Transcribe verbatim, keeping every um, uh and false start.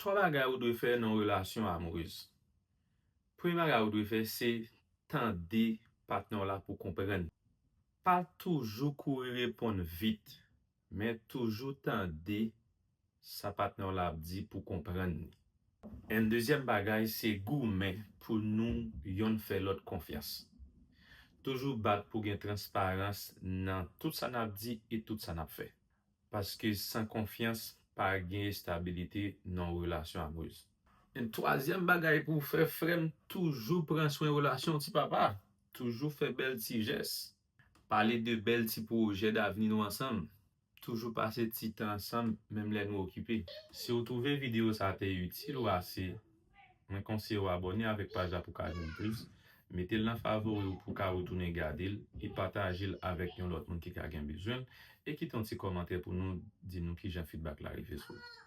Twa bagay ou dwe fè nan yon relasyon amourèz. Premye bagay ou dwe fè, se tande patnè w la pou konprann. Pa toujou kouri reponn vit, men toujou tande sa patnè w la ap di pou konprann li. Yon dezyèm bagay, se goumen pou nou yonn fè lòt konfyans. Toujou bat pou gen transparans nan tout sa n ap di e tout sa n ap fè. Paske san konfyans, pa gen estabilite nan yon relasyon amourèz. Yon twazyèm bagay pou w fè, frè m, toujou pran swen relasyon w, ti papa. Toujou fè bèl ti jès. Pale de bèl ti pwojè davni nou ansanm. Toujou pase ti tan ansanm, menm lè nou okipe. Si w twouve videyo sa a te itil ou ase, mwen konseye w abòne avèk paj la pou w ka jwenn plis. Mete l nan favori w pou w ka retounen gade l e pataje l avèk yon lòt moun ki ka gen bezwen l. E kite yon ti kòmantè pou nou di nou kijan feedback la rive sou ou.